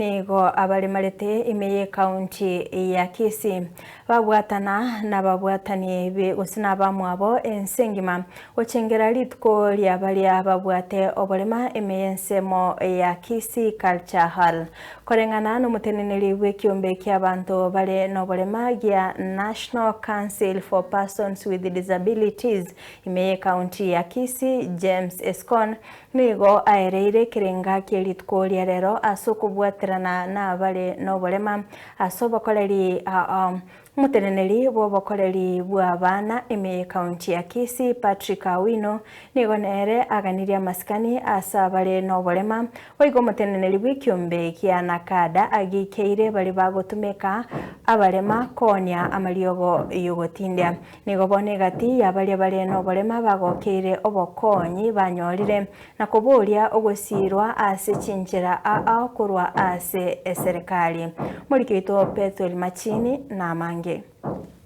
nigo abaremarete ime y'ekaunti ya Kisii babwatana nababwatani be gose nabamwabo ense engima gochengera rituko ria baria babwate oborema ime y'ensemo ya Kisii Culture Hall. Koreng'ana nomoteneneri bw'ekiombe ki'abanto bare noborema gia National Council for Persons with Disabilities ime y'ekaunti ya Kisii James Escon Nigo aereire ekerenga kie rituko ria rero ase okobwaterana nabare noborema ase obokoreri Omoteneneri bw'obokoreri bw'abana ime y'ekaunti ya Kisii Patrick Awino nigo nere aganirie amasikani ase abare noborema boigo omoteneneri bw'ekiombe gia Nakada agikeire baria bagotumeka abarema koonia amariogo y'ogotindia. Nigo bono egati ya baria bare noborema bagokeire obokonyi banyorire, na koboria ogosiirwa ase chinchera ao korwa ase eserekari. Moriki oito Pethuel Machini namange.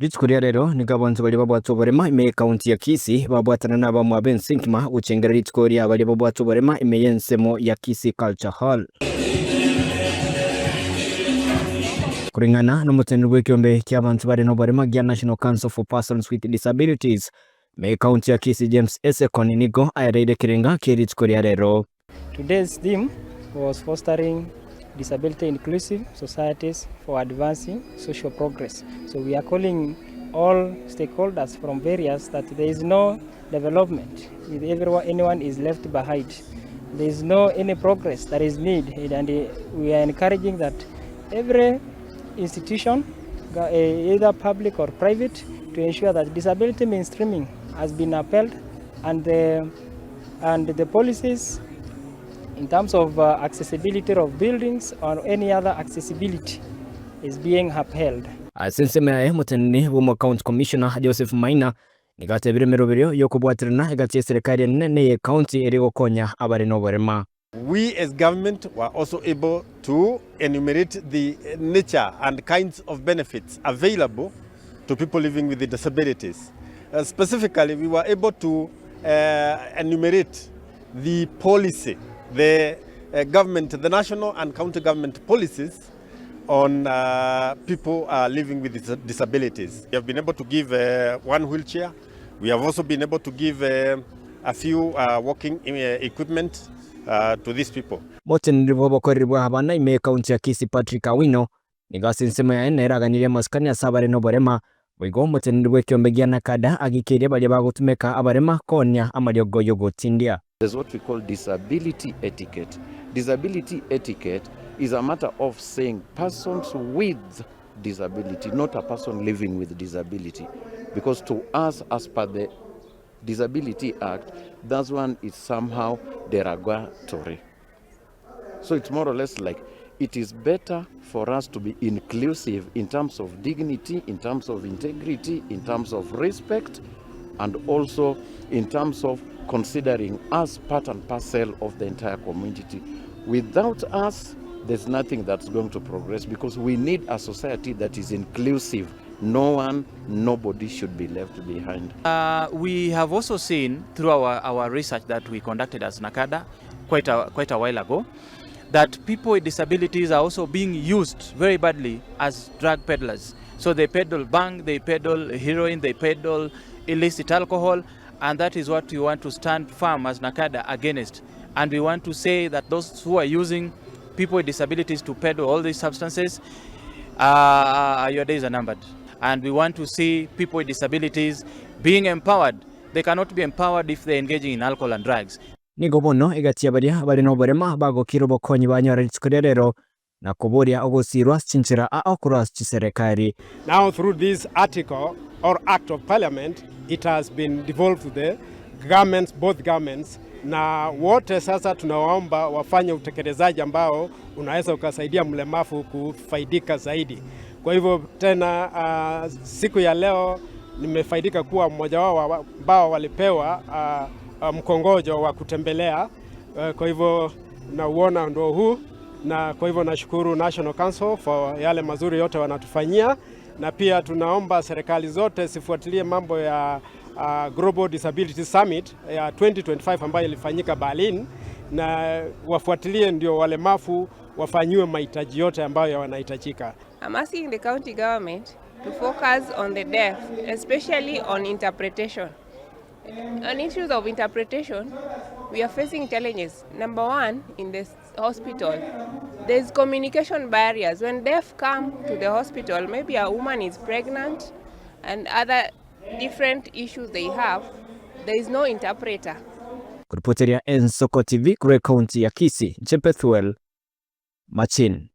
Rituko ria rero nigo abanto baria babwate oborema ime y'ekaunti ya Kisii babwatana nabamwabo ense engima gochengera rituko ria baria babwate oborema ime y'ensemo ya Kisii Culture Hall. Koreng'ana nomoteneneri bw'ekeombe ki'abanto bare noborema gia National Council for Persons with Disabilities ime y'ekaunti ya Kisii James Esekon nigo aereire ekerenga kie rituko ria rero. Today's theme was fostering disability inclusive societies for advancing social progress. So we are calling all stakeholders from various that there is no development if everyone, anyone is left behind. There is no any progress that is need and we are encouraging that every institution either public or private to ensure that disability mainstreaming has been upheld and the, and the policies in terms of uh, accessibility of buildings or any other accessibility is being upheld. Ase ensemo yaye, omoteneneri bw'omo County Commissioner Joseph Maina Nigo atebire emeroberio y'okobwaterana egati y'eserekari enene na ey'ecounty eria egokonya abare noborema. We as government were also able to enumerate the nature and kinds of benefits available to people living with disabilities. Specifically, we were able to enumerate the policy, the government, the national and county government policies on uh, people uh, living with disabilities. We have been able to give uh, one wheelchair. We have also been able to give uh, a few uh, walking uh, equipment uh, to these people. Moteneneri bw'obokoreri bwa abana ime y'ekaunti ya Kisii Patrick Awino nigo ase ensemo yaye nere aganirie amasikani ase abare noborema. Boigo omoteneneri bw'ekiombe gia Nakada agikeirie baria bagotumeka abarema koonia amariogo y'ogotindia. There's what we call disability etiquette. Disability etiquette is a matter of saying persons with disability, not a person living with disability. Because to us, as per the Disability Act, that one is somehow derogatory. So it's more or less like it is better for us to be inclusive in terms of dignity, in terms of integrity, in terms of respect, and also in terms of considering us part and parcel of the entire community. Without us, there's nothing that's going to progress because we need a society that is inclusive. No one, nobody should be left behind. Uh, we have also seen through our, our research that we conducted as NACADA quite a, quite a while ago that people with disabilities are also being used very badly as drug peddlers. So they peddle bhang, they peddle heroin, they peddle illicit alcohol, and that is what we want to stand firm as NACADA against. And we want to say that those who are using people with disabilities to peddle all these substances, uh, your days are numbered. And we want to see people with disabilities being empowered. They cannot be empowered if they're engaging in alcohol and drugs. Nigo bono egati ya baria bare noborema bagokira obokonyi banyora rituko ria rero, na koboria ogosiirwa ase chinchera ao korwa ase chiserekari. Now through this article or act of parliament it has been devolved to the governments, both governments na wote sasa tunawaomba wafanye utekelezaji ambao unaweza ukasaidia mlemavu kufaidika zaidi. Kwa hivyo tena, uh, siku ya leo nimefaidika kuwa mmoja wao ambao walipewa uh, mkongojo wa kutembelea. Uh, kwa hivyo nauona ndio huu, na kwa hivyo nashukuru National Council for yale mazuri yote wanatufanyia, na pia tunaomba serikali zote zifuatilie mambo ya uh, Global Disability Summit ya 2025 ambayo ilifanyika Berlin, na wafuatilie ndio walemavu wafanyiwe mahitaji yote ambayo wanahitajika. I'm asking the county government to focus on the deaf, especially on interpretation. On issues of interpretation, we are facing challenges. Number one, in the hospital, there's communication barriers. When deaf come to the hospital, maybe a woman is pregnant and other different issues they have, there is no interpreter. Kuripoteria Ensoko TV kure kaunti ya Kisii, Jepethuel Machin.